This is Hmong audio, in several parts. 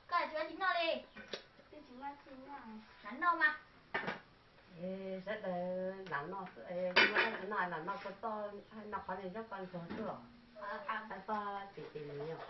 Koj tsis ua tsis noj li? Lam noj mas. Sawv daws lam noj xwb, lam noj, lam noj kua txob, noj qhov niag zaub koj ntxuag xwb os. Tab tom tim tim li os.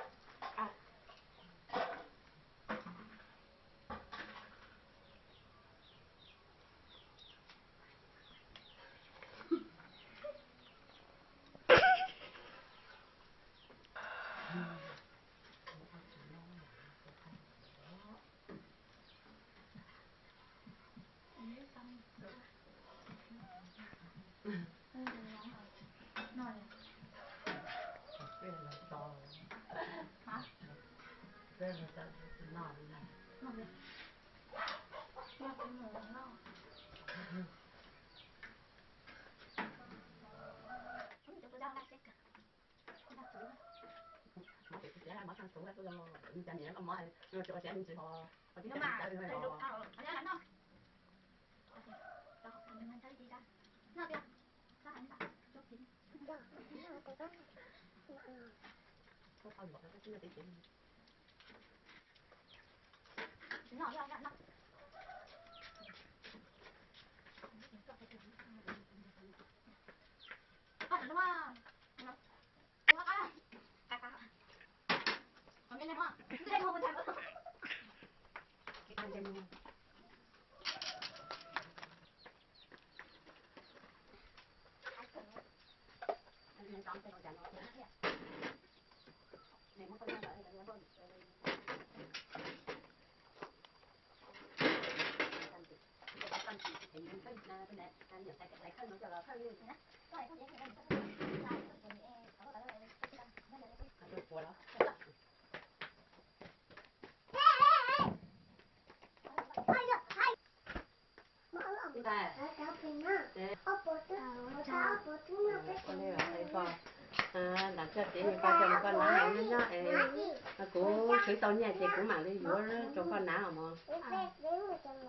Lam coj txiv mus koj coj mus koj hnav heev nyob nyob es kuv khwv tau nyiaj ces kuv mam li yuav rau koj hnav os mog.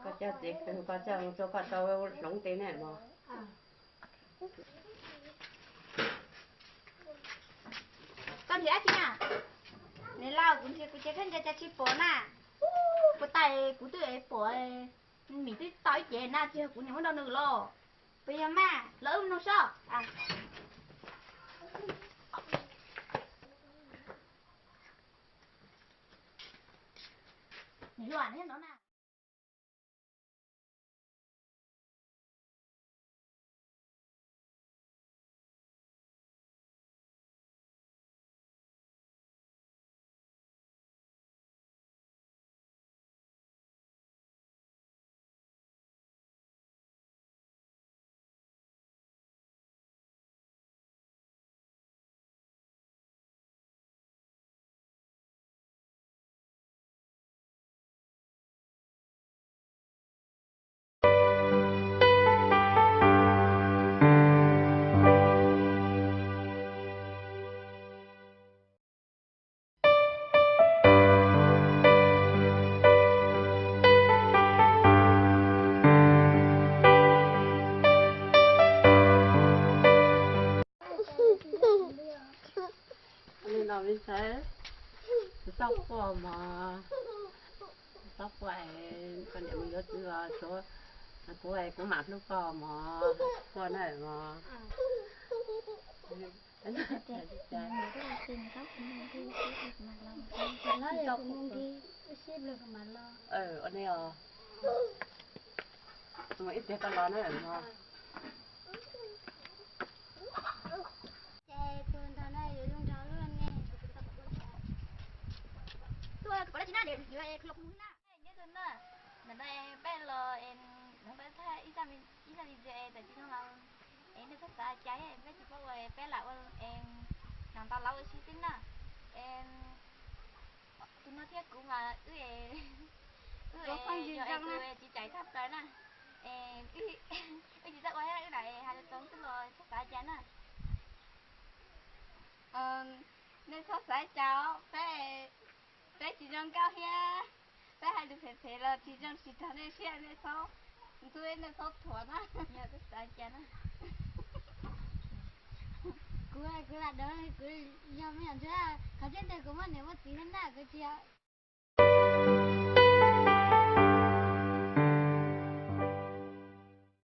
Koj coj txiv koj coj mus rau koj tau hloov tes ne mog. Koj nrhiav dab tsi na? Niam laus, kuv nrhiav kuv cev khaub ncaws cas tsis pom na. Ub, puas tas kuv twb pom, Mim twb tau ib cev na, tsis yog kuv niam muab rau nws los? Puas yog mas, los wb mus nug sob. Niam hluas, nyob no na. Txhob quaj mog, txhob quaj, koj niam mus yuav txiv os, kuv, kuv mam hlub koj mog, quaj na mog. Ua ne os, mus ib pliag koj los na mog. Ces tus ntawd na yuav zoo nraug lub ne. Tuaj kuv pom dab tsi na, yuav los kuv mus na. Nyob zoo na, ntawm no peb los, peb thaij ib zaj video es txawm tsis zoo los es nej txhob xav cas, peb tsis paub ua, peb lam ua, lam ntaus lawv ua si xwb na. Tus no thiab kuv mas wb, wb yog tus tsis cais tshaj plaws na. Wb tsis txawj ua thiab, wb lam hais tau xwb los txhob xav cas na. Nej txhob xav cas os, peb, peb tsis zoo nkauj thiab, peb hais lus phem phem los tsis zoo tsis raug nej siab, nej txhob ntxub, nej txhob thuam na. Yog txhob xav cas na. Kuv, kuv lam dov, kuv yog me nyuam ntsuag, qhov tseeb tiag kuv muaj niam muaj txiv thiab na, kuv tsis yog